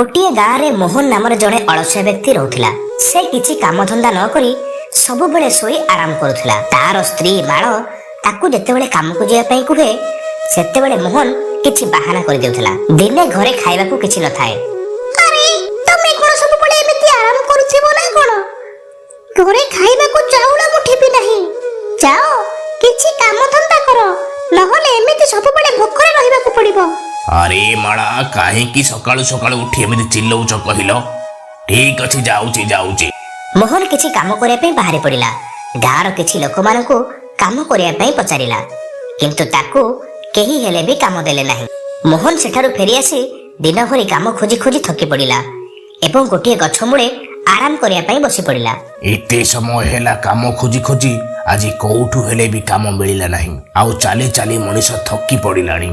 ଗୋଟିଏ ଗାଁରେ ମୋହନ ନାମରେ ଜଣେ ଅଳସୁଆ ବ୍ୟକ୍ତି ରହୁଥିଲା। ସେ କିଛି କାମଧନ୍ଦା ନ କରି ସବୁବେଳେ ଶୋଇ ଆରାମ କରୁଥିଲା। ତାର ସ୍ତ୍ରୀ ମାଳ ତାକୁ ଯେତେବେଳେ କାମକୁ ଯିବା ପାଇଁ କୁହେ, ସେତେବେଳେ ମୋହନ କିଛି ବାହାନା କରିଦେଉଥିଲା। ଦିନେ ଘରେ ଖାଇବାକୁ କିଛି ନଥାଏ। ଆରେ, ତମେ କଣ ସବୁବେଳେ ଏମିତି ଆରାମ କରୁଥିବ ନା କଣ? ଘରେ ଖାଇବାକୁ ଚାଉଳ ମୁଠେ ବି ନାହିଁ। ଯାଅ, କିଛି କାମ ଧନ୍ଦା କର, ନହେଲେ ଏମିତି ସବୁବେଳେ ଭୋକରେ ରହିବାକୁ ପଡିବ। ଆରେ ମାଳା, କାହିଁକି ସକାଳୁ ସକାଳୁ ଉଠି ଏମିତି ଚିଲଉଛ କହିଲ? ଠିକ ଅଛି, ଯାଉଛି ଯାଉଛି। ମୋହନ କିଛି କାମ କରିବା ପାଇଁ ବାହାରି ପଡ଼ିଲା। ଗାଁର କିଛି ଲୋକମାନଙ୍କୁ କାମ କରିବା ପାଇଁ ପଚାରିଲା, କିନ୍ତୁ ତାକୁ କେହି ହେଲେ ବି କାମ ଦେଲେ ନାହିଁ। ମୋହନ ସେଠାରୁ ଫେରି ଆସି ଦିନ ଭରି କାମ ଖୋଜି ଖୋଜି ଥକି ପଡ଼ିଲା ଏବଂ ଗୋଟିଏ ଗଛ ମୂଳେ ଆରାମ କରିବା ପାଇଁ ବସି ପଡ଼ିଲା। ଏତେ ସମୟ ହେଲା କାମ ଖୋଜି ଖୋଜି ଆଜି କୋଉଠୁ ହେଲେ ବି କାମ ମିଳିଲା ନାହିଁ। ଆଉ ଚାଲି ଚାଲି ମଣିଷ ଥକି ପଡ଼ିଲାଣି।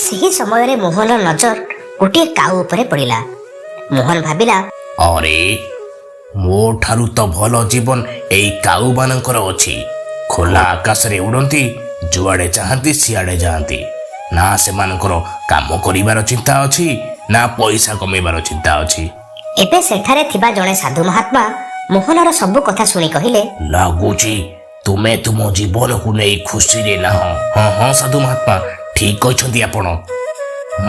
ସେହି ସମୟରେ ମୋହନର ନଜର ଗୋଟିଏ କାଉ ଉପରେ ପଡ଼ିଲା। ମୋହନ ଭାବିଲା, ଆରେ, ମୋ ଠାରୁ ତ ଭଲ ଜୀବନ ଏଇ କାଉ ମାନଙ୍କର ଅଛି। ଖୋଲା ଆକାଶରେ ଉଡ଼ନ୍ତି, ଯୁଆଡ଼େ ଚାହାନ୍ତି ସିଆଡ଼େ ଯାଆନ୍ତି। ନା ସେମାନଙ୍କର କାମ କରିବାର ଚିନ୍ତା ଅଛି, ନା ପଇସା କମେଇବାର ଚିନ୍ତା ଅଛି। ଏବେ ସେଠାରେ ଥିବା ଜଣେ ସାଧୁ ମହାତ୍ମା ମୋହନର ସବୁ କଥା ଶୁଣି କହିଲେ, ଲାଗୁଛି ତୁମେ ତୁମ ଜୀବନକୁ ନେଇ ଖୁସିରେ ନାହଁ। ହଁ ହଁ ସାଧୁ ମହାତ୍ମା, ଠିକ କହିଛନ୍ତି ଆପଣ।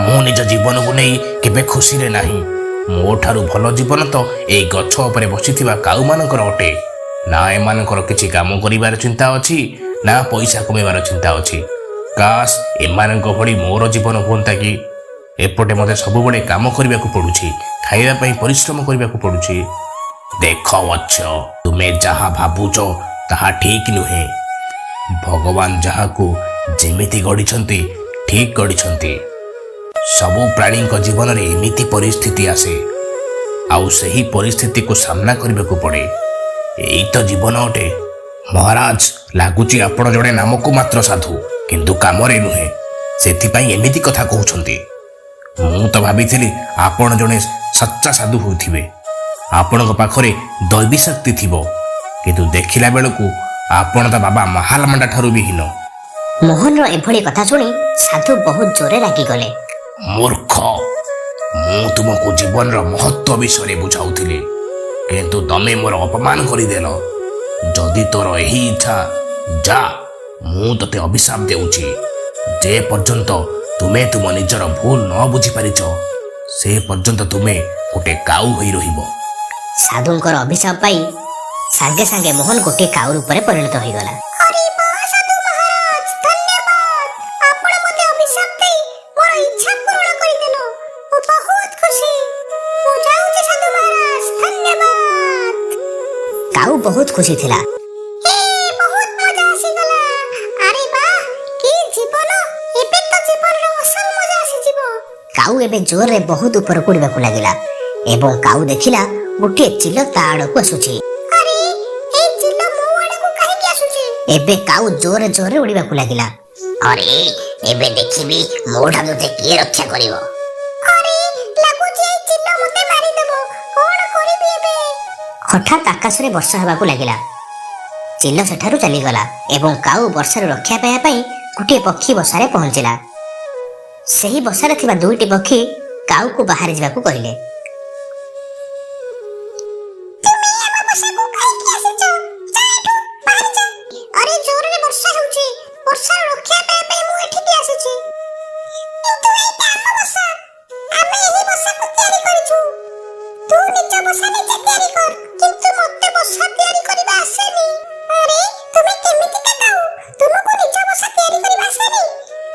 ମୁଁ ନିଜ ଜୀବନକୁ ନେଇ କେବେ ଖୁସିରେ ନାହିଁ। ମୋ ଠାରୁ ଭଲ ଜୀବନ ତ ଏଇ ଗଛ ଉପରେ ବସିଥିବା କାଉମାନଙ୍କର ଅଟେ। ନା ଏମାନଙ୍କର କିଛି କାମ କରିବାର ଚିନ୍ତା ଅଛି, ନା ପଇସା କମେଇବାର ଚିନ୍ତା ଅଛି। କାଶ ଏମାନଙ୍କ ଭଳି ମୋର ଜୀବନ ହୁଅନ୍ତା କି! ଏପଟେ ମୋତେ ସବୁବେଳେ କାମ କରିବାକୁ ପଡୁଛି, ଖାଇବା ପାଇଁ ପରିଶ୍ରମ କରିବାକୁ ପଡୁଛି। ଦେଖ ବତ୍ସ, ତୁମେ ଯାହା ଭାବୁଛ ତାହା ଠିକ ନୁହେଁ। ଭଗବାନ ଯାହାକୁ ଯେମିତି ଗଢ଼ିଛନ୍ତି, ଠିକ ଗଢ଼ିଛନ୍ତି। ସବୁ ପ୍ରାଣୀଙ୍କ ଜୀବନରେ ଏମିତି ପରିସ୍ଥିତି ଆସେ ଆଉ ସେହି ପରିସ୍ଥିତିକୁ ସାମ୍ନା କରିବାକୁ ପଡ଼େ। ଏଇ ତ ଜୀବନ ଅଟେ। ମହାରାଜ, ଲାଗୁଛି ଆପଣ ଜଣେ ନାମକୁ ମାତ୍ର ସାଧୁ, କିନ୍ତୁ କାମରେ ନୁହେଁ। ସେଥିପାଇଁ ଏମିତି କଥା କହୁଛନ୍ତି। ମୁଁ ତ ଭାବିଥିଲି ଆପଣ ଜଣେ ସଚ୍ଚା ସାଧୁ ହୋଇଥିବେ, ଆପଣଙ୍କ ପାଖରେ ଦୈବୀ ଶକ୍ତି ଥିବ। କିନ୍ତୁ ଦେଖିଲା ବେଳକୁ ଆପଣ ତ ବାବା ମହାଲମଣ୍ଡା ଠାରୁ ବି ହୀନ। ମୋହନର ଏଭଳି କଥା ଶୁଣି ସାଧୁ ବହୁତ ଜୋରେ ରାଗିଗଲେ। ମୂର୍ଖ, ମୁଁ ତୁମକୁ ଜୀବନର ମହତ୍ଵ ବିଷୟରେ ବୁଝାଉଥିଲି, କିନ୍ତୁ ତମେ ମୋର ଅପମାନ କରିଦେଲ। ଯଦି ତୋର ଏହି ଇଚ୍ଛା, ଯା, ମୁଁ ତୋତେ ଅଭିଶାପ ଦେଉଛି। ଯେ ପର୍ଯ୍ୟନ୍ତ ତୁମେ ତୁମ ନିଜର ଭୁଲ ନ ବୁଝିପାରିଛ, ସେ ପର୍ଯ୍ୟନ୍ତ ତୁମେ ଗୋଟେ କାଉ ହୋଇ ରହିବ। ସାଧୁଙ୍କର ଅଭିଶାପ ପାଇ ସାଙ୍ଗେ ସାଙ୍ଗେ ମୋହନ ଗୋଟିଏ କାଉ ରୂପରେ ପରିଣତ ହୋଇଗଲା। ଆରେ ବାଃ ସାଧୁ ମହାରାଜ, ଧନ୍ୟବାଦ। ଆପଣ ମୋତେ ଅଭିଶାପ ଦେଇ ମୋର ଇଚ୍ଛା ପୂରଣ କରିଦେଲ। ମୁଁ ବହୁତ ଖୁସି। ମୁଁ ଯାଉଛି ସାଧୁ ମହାରାଜ, ଧନ୍ୟବାଦ। କାଉ ବହୁତ ଖୁସି ଥିଲା। ହେ, ବହୁତ ମଜା ଆସିଗଲା। ଆରେ ବାଃ, କି ଜୀବନ! ଏବେ ତ ଜୀବନର ଅସଲ ମଜା ଆସିଯିବ। କାଉ ଏବେ ଜୋରରେ ବହୁତ ଉପରକୁ ଉଡ଼ିବାକୁ ଲାଗିଲା ଏବଂ କାଉ ଦେଖିଲା ଗୋଟିଏ ଚିଲ ତା ଆଡ଼କୁ ଆସୁଛି। ଆରେ, ଏଇ ଚିଲ ମୋ ଆଡ଼କୁ କାହିଁକି ଆସୁଛି? ଏବେ କାଉ ଜୋରେ ଜୋରେ ଉଡ଼ିବାକୁ ଲାଗିଲା। ଆରେ, ଏବେ ଦେଖିବି ମୋ ଠାରୁ ତୋତେ କିଏ ରକ୍ଷା କରିବ। ଆରେ, ଲାଗୁଛି ଏଇ ଚିଲ ମୋତେ ମାରିଦେବ। କଣ କରିବି ଏବେ? ହଠାତ୍ ଆକାଶରେ ବର୍ଷା ହେବାକୁ ଲାଗିଲା। ଚିଲ ସେଠାରୁ ଚାଲିଗଲା ଏବଂ କାଉ ବର୍ଷାରୁ ରକ୍ଷା ପାଇବା ପାଇଁ ଗୋଟିଏ ପକ୍ଷୀ ବସାରେ ପହଞ୍ଚିଲା। ସେହି ବସାରେ ଥିବା ଦୁଇଟି ପକ୍ଷୀ କାଉକୁ ବାହାରି ଯିବାକୁ କହିଲେ। ତୁମେ ଆମ ବସାକୁ କାହିଁକି ଆସିଛ? ଯା ଏଠୁ, ବାହାରି ଯା। ଆରେ, ଜୋରରେ ବର୍ଷା ହେଉଛି, ବର୍ଷାରୁ ରକ୍ଷା ପାଇବା ପାଇଁ ମୁଁ ଏଠିକି ଆସିଛି। କିନ୍ତୁ ଏଇଟା ଆମ ବସା, ଆମେ ଏହି ବସାକୁ ତିଆରି କରିଛୁ। ତୁ ନିଜ ବସା ନିଜେ ତିଆରି କର। କିନ୍ତୁ ମତେ ବସା ତିଆରି କରିବା ଆସେନି। ଆରେ, ତୁମେ କେମିତିକା କାଉ? ତୁମକୁ ନିଜ ବସା ତିଆରି କରିବା ଆସେନି?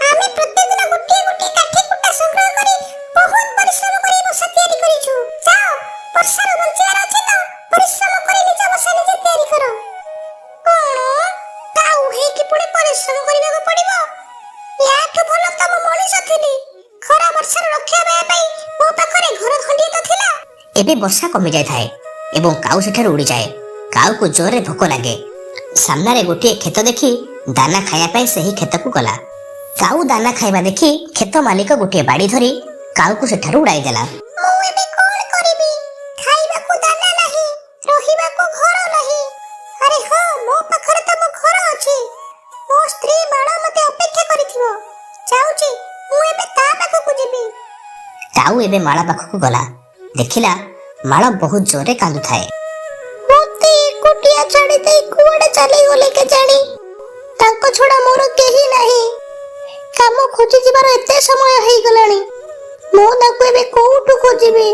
ଆମେ ପ୍ରତିଦିନ ଗୋଟିଏ ଗୋଟିଏ କାଠି କୁଟା ସଂଗ୍ରହ କରି ବହୁତ ପରିଶ୍ରମ କରି ବସା ତିଆରି କରିଛୁ। ଯାଅ, ବର୍ଷାରୁ ବଞ୍ଚିବାର ଅଛି ତ ପରିଶ୍ରମ କରି ନିଜ ବସା ନିଜେ ତିଆରି କର। କଣ, କାଉ ହେଇକି ପୁଣି ପରିଶ୍ରମ କରିବାକୁ ପଡିବ? ୟାଠୁ ଭଲ ତ ମୁଁ ମଣିଷ ଥିଲି। ଖରା ବର୍ଷାରୁ ରକ୍ଷା ପାଇବା ପାଇଁ ମୋ ପାଖରେ ଘର ଖଣ୍ଡିଏ ତ ଥିଲା। ଏବେ ବର୍ଷା କମି ଯାଇଥାଏ ଏବଂ କାଉ ସେଠାରୁ ଉଡ଼ିଯାଏ। କାଉକୁ ଜୋରରେ ଭୋକ ଲାଗେ। ସାମ୍ନାରେ ଗୋଟିଏ କ୍ଷେତ ଦେଖି ଦାନା ଖାଇବା ପାଇଁ ସେହି କ୍ଷେତକୁ ଗଲା। କାଉ ଦାନା ଖାଇବା ଦେଖି କ୍ଷେତ ମାଲିକ ଗୋଟିଏ ବାଡ଼ି ଧରି କାଉକୁ ସେଠାରୁ ଉଡ଼ାଇ ଦେଲା। ମୁଁ ଏବେ କଣ କରିବି? ଖାଇବାକୁ ଦାନା ନାହିଁ, ରହିବାକୁ ଘର ନାହିଁ। ଆରେ ହଁ, ମୋ ପାଖରେ ତ ମୋ ଘର ଅଛି। ମୋ ସ୍ତ୍ରୀ ମାଳ ମତେ ଅପେକ୍ଷା କରିଥିବ। ଯାଉଛି, ମୁଁ ଏବେ ତା ପାଖକୁ ଯିବି। କାଉ କାଉ ଏବେ ମାଳ ପାଖକୁ ଗଲା। ଦେଖିଲା ମାଳ ବହୁତ ଜୋରରେ କାନ୍ଦୁଥାଏ। ମୋତେ ଏକୁଟିଆ ଛାଡ଼ି ଦେଇ କୁଆଡ଼େ ଚାଲିଗଲେ କେଜାଣି? ତାଙ୍କ ଛଡ଼ା ମୋର କେହି ନାହିଁ। କାମ ଖୋଜି ଯିବାର ଏତେ ସମୟ ହେଇଗଲାଣି, ମୁଁ ତାକୁ ଏବେ କୋଉଠୁ ଖୋଜିବି?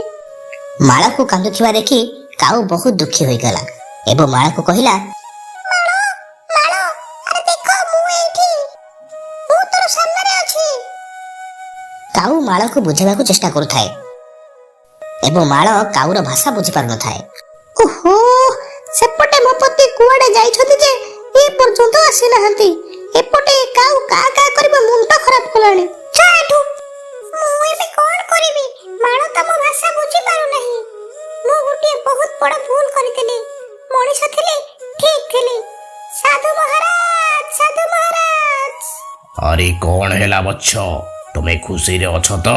ମାଳକୁ କାନ୍ଦୁଥିବା ଦେଖି କାଉ ବହୁତ ଦୁଃଖୀ ହୋଇଗଲା ଏବଂ ମାଳକୁ କହିଲା, ମାଳ, ଆରେ ଦେଖ, ମୁଁ ଏଇଠି, ମୁଁ ତୋର ସାମ୍ନାରେ ଅଛି। କାଉ ମାଳକୁ ବୁଝେଇବାକୁ ଚେଷ୍ଟା କରୁଥାଏ ଏବଂ ମାଳ କାଉର ଭାଷା ବୁଝିପାରୁନଥାଏ। ଓହୋ, ସେପଟେ ମୋ ପତି କୁଆଡ଼େ ଯାଇଛନ୍ତି ଯେ ଏ ପର୍ଯ୍ୟନ୍ତ ଆସିନାହାନ୍ତି। ଏପଟେ କାଉ କା କା କରିବା ମୁଣ୍ଡ ଖରାପ କଲାଣି। ଯା ଏଠୁ। ମୁଁ ଏବେ କଣ କରିବି? ମାଳ ତ ମୋ ଭାଷା ବୁଝିପାରୁନାହିଁ। ମୁଁ ଗୋଟିଏ ବହୁତ ବଡ଼ ଭୁଲ କରିଥିଲି। ମଣିଷ ଥିଲି, ଠିକ ଥିଲି। ସାଧୁ ମହାରାଜ, ସାଧୁ ମହାରାଜ! ଆରେ, କ'ଣ ହେଲା ବତ୍ସ? ତୁମେ ଖୁସିରେ ଅଛ ତ?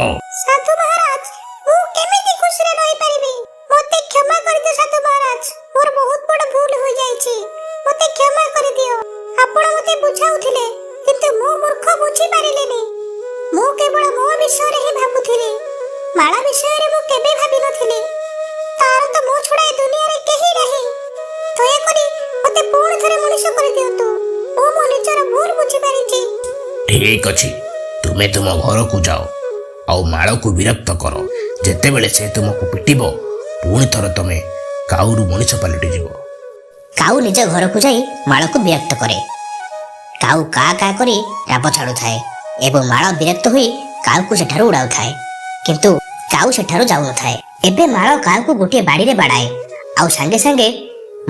ସାଧୁ ମହାରାଜ, ମୁଁ କେମିତି ଖୁସିରେ ରହିପାରିବି? ମୋତେ କ୍ଷମା କରିଦିଅ ସାଧୁ ମହାରାଜ, ମୋର ବହୁତ ବଡ଼ ଭୁଲ ହୋଇଯାଇଛି। ମୋତେ କ୍ଷମା କରିଦିଅ। ଆପଣ ମୋତେ ବୁଝାଉଥିଲେ, କିନ୍ତୁ ମୁଁ ମୂର୍ଖ ବୁଝିପାରିଲିନି। ମୁଁ କେବଳ ମୋ ବିଷୟରେ ହିଁ ଭାବୁଥିଲି। ମାଳା ବିଷୟରେ ମୁଁ କେବେ ଭାବିନଥିଲି। ତାର ତ ମୋ ଛଡ଼ା ଏ ଦୁନିଆରେ କେହି ନାହିଁ। ଦୟାକରି ମୋତେ ପୁଣି ଥରେ ମଣିଷ କରିଦିଅନ୍ତୁ। ମୁଁ ମୋ ନିଜର ଭୁଲ ବୁଝିପାରିଛି। ଠିକ ଅଛି, ତୁମେ ତୁମ ଘରକୁ ଯାଅ ଆଉ ମାଳକୁ ବିରକ୍ତ କର। ଯେତେବେଳେ ସେ ତୁମକୁ ପିଟିବ, ପୁଣି ଥରେ ତମେ କାଉରୁ ମଣିଷ ପାଲଟିଯିବ। କାଉ ନିଜ ଘରକୁ ଯାଇ ମାଳକୁ ବିରକ୍ତ କରେ। କାଉ କା କା କରି ରାବ ଛାଡୁଥାଏ ଏବଂ ମାଳ ବିରକ୍ତ ହୋଇ କାଉକୁ ସେଠାରୁ ଉଡ଼ାଉଥାଏ, କିନ୍ତୁ କାଉ ସେଠାରୁ ଯାଉନଥାଏ। ଏବେ ମାଳ କାଉକୁ ଗୋଟିଏ ବାଡ଼ିରେ ବାଡ଼ାଏ ଆଉ ସାଙ୍ଗେ ସାଙ୍ଗେ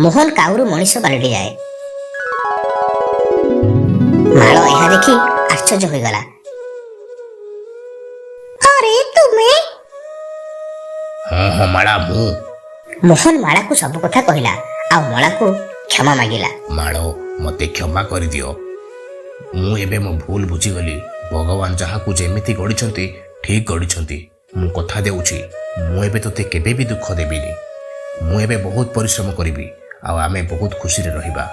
ମୋହନ କାଉରୁ ମଣିଷ ପାଲଟିଯାଏ। ମାଳ ଏହା ଦେଖି ଆଶ୍ଚର୍ଯ୍ୟ ହୋଇଗଲା। ଆରେ, ତୁମେ? ହଁ ହଁ ମାଳା, ମୁଁ। ମୋହନ ମାଳାକୁ ସବୁ କଥା କହିଲା ଆଉ ମାଳାକୁ କ୍ଷମା ମାଗିଲା। ମାଳ, ମୋତେ କ୍ଷମା କରିଦିଅ। ମୁଁ ଏବେ ମୋ ଭୁଲ ବୁଝିଗଲି। ଭଗବାନ ଯାହାକୁ ଯେମିତି ଗଢ଼ିଛନ୍ତି, ଠିକ୍ ଗଢ଼ିଛନ୍ତି। ମୁଁ କଥା ଦେଉଛି, ମୁଁ ଏବେ ତୋତେ କେବେ ବି ଦୁଃଖ ଦେବିନି। ମୁଁ ଏବେ ବହୁତ ପରିଶ୍ରମ କରିବି ଆଉ ଆମେ ବହୁତ ଖୁସିରେ ରହିବା।